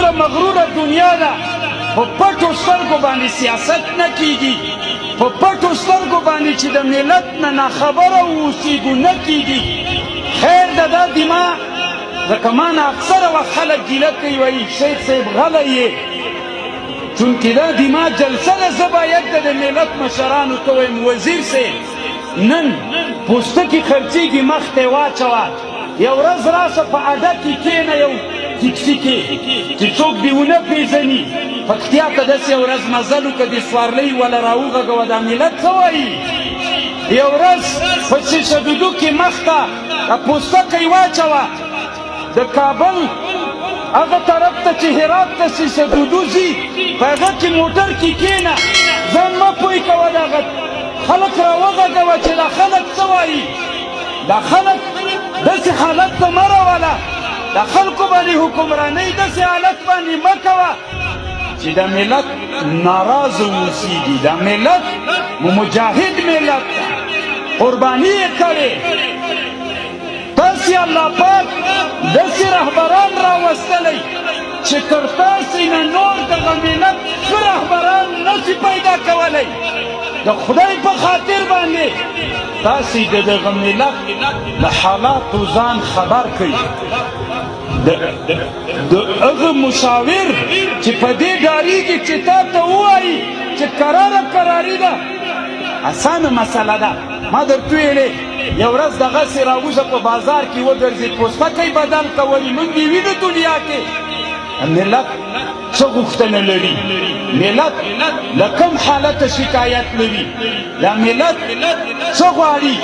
څومره مغروره دنیا ده، په پټو سترګو باندې سیاست نه کیږي، په پټو سترګو باندې چې د ملت نه ناخبره واوسېږو نه کیږي. خیر ده، دا دما ځکه ما نه اکثره وخت خلک ګیله کوي، وایي شیخ صاحب غلی یې، چونکې دا دما جلسه ده، زه باید د ملت مشرانو ته ووایم وزیر صاحب نن پوستکي خرڅېږي، مخ ته یې واچوه، یو ورځ راسه په اډه کې کښېنه، یو ټیکسي کې چې څوک دې ونه پېژني، پکتیا ته داسې یو ورځ مزل وکړه، د سوارلۍ وله راوغږوه، دا ملت څه وایي؟ یو ورځ په شیشه دودو کې مخ ته پوستکی واچوه، د کابل هغه طرف ته چې هرات ته شیشه دودو ځي، په هغه کې موټر کې کښېنه، ځان مه پوه کوه، دغه خلک راوغږوه چې دا خلک څه وایي. دا خلک داسې حالت ته مه راوله، د خلکو باندې حکمرانۍ داسې حالت باندې مه کوه چې د ملت ناراضه اوسېږي. دا ملت مجاهد ملت ده، قرباني یې کړې. تاسې الله پاک داسې رهبران راوستلی چې تر تاسې نه نور دغه ملت ښه رهبران نه سي پیدا کولی. د خدای په خاطر باندې تاسې د دغه ملت له حالاتو ځان خبر کړئ. د هغه مشاور چې په دې ډارېږي چې تا ته ووایي چې کراره کراري ده، اسانه مسله ده. ما درته ویلې یو ورځ دغسې راوځه په بازار کې وګرځې، پوستکی بدل که، ولې موږ یې وینو دنیا کې ملت څه غوښتنه لري، ملت له کوم حالته شکایت لري، دا ملت څه غواړي.